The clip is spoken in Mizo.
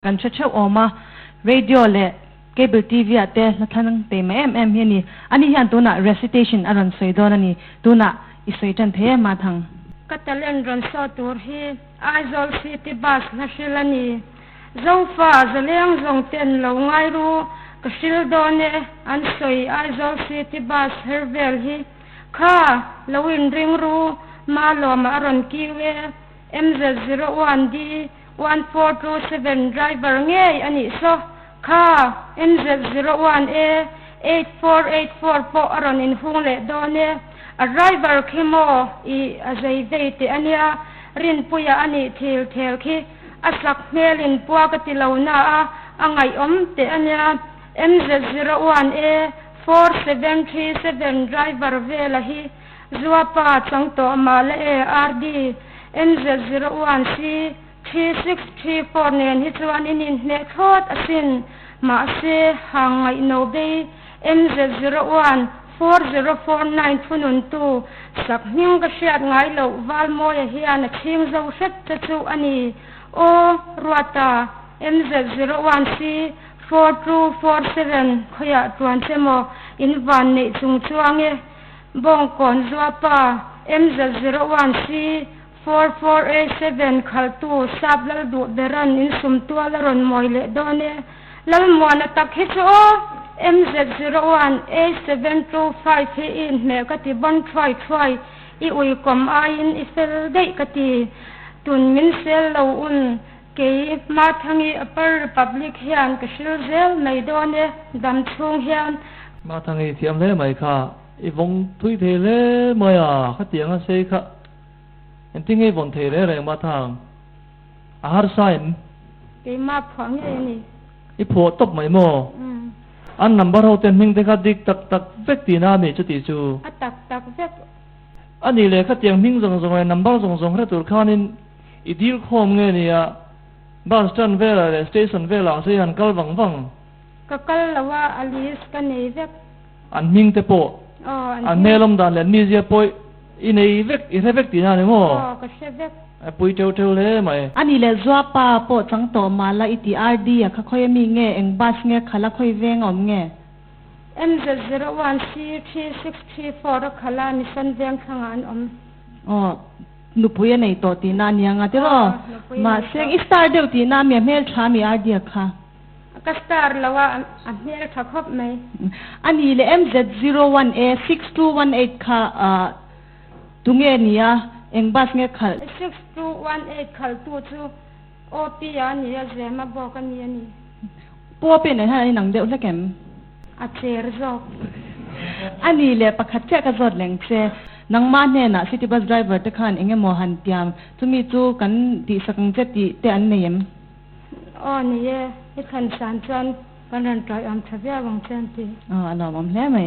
Kan hre theuh awm a, radio leh cable TV ah te hla thlang tei mai em em hi a ni. Ani hian tunah recitation a rawn sawi dawn a ni. Tunah i sawi tan thei em a Thang? Ka talent rawn saw tur hi Aizawl City Bus hla hril a ni. Zofa zaleng zawng ten lo ngai ru ka hril dawn e an sawi Aizawl City Bus her vel hi kha lo inring ru Malawma a rawn kiu e MZ01D 1427 driver ngei a nih saw kha MZ01A 8484 pawh a rawn inhung leh dawn e. A driver khi maw i a zei vei teh a nia, Rinpuia a nih thil thel khi a sak hmel in pua ka ti lo na a, a ngaihawm teh a nia. MZ01A 4737 driver vela hi Zuapa chang tawh mah la e RD NZ01C 3634 nen hi chuan in inhneh thlawt asin. Mahse, hang ngaihno bei NZ01 4049 thununtu sak hming ka hriat ngai loh Valmawia hian a chhing zo hret che chu a ni. Aw, Ruata, MZ01C 4247 khawiah tuan che maw in van neih chung chuang e. Bawngkawn Zuapa, MZ01C 4487 khaltu Sap Lalduh Beran insum tual a rawn mawi leh dawn e. Lalmuana tak hi chu aw, MZ01A725 hi i inhmeh ka ti bawn thuai thuai, i uikawm aiin i fel daih ka ti. Tun min sel lo un, kei Mathangi Upper Republic hian ka hril zel mai dawn e, dam chhung hian. Mathangi thiam hle mai kha. I vawng thui thei hle mai a, khatiang a sei kha engtin nge i vawn thei reng reng Mathang? A harsa em? Keimah phuah ngei a ni. I phuah tawp mai maw? Umm. An number ho ten hming te kha dik tak tak vek tihna a ni chuti chu. A tak tak vek. A nih leh khatiang hming zawng zawng leh number zawng zawng hre tur khanin i dil khawm nge nia bus stand velah leh station velah sei han kal vang vang. Ka kal lo a, a list ka nei vek. An hming te pawh, an hmel awm dan leh an mizia pawh i nei vek, i hre vek tihna a ni maw? Aw, ka hre vek. A pui teuh teuh hle mai. A nih leh Zuapa pawh chang tawh mah la i ti RD a kha khawi ami nge, eng bus nge khalh a khawi veng a awm nge? MZ01C3634 a khalh a Mission Vengthlangah an awm. Aw, nupui a nei tawh tihna a nia nga tiraw? Aw, nupui a nei tawh. Mahse, i star deuh tihna a mi a hmeltha ami RD a kha? Ka star lo a, a hmel tha khawp mai. A ni leh MZ01A 6218 kha tunge ni a, eng bus nge khalh? 6218 khalhtu chu OP a ni a, Zema bawk a ni a ni. Pu OP nen hian an inang deuh hlek em? A cher zawk. A ni leh pakhat chiah ka zawt leng che. Nangmah hnenah city bus driver te khan eng emaw han tiam, chumi chu kan tihsak ang che tih te an nei em? Aw ni e, i thlan san chuan kan rawn ṭawih awm ṭha viau ang che an ti. Aw a lawmawm hle mai.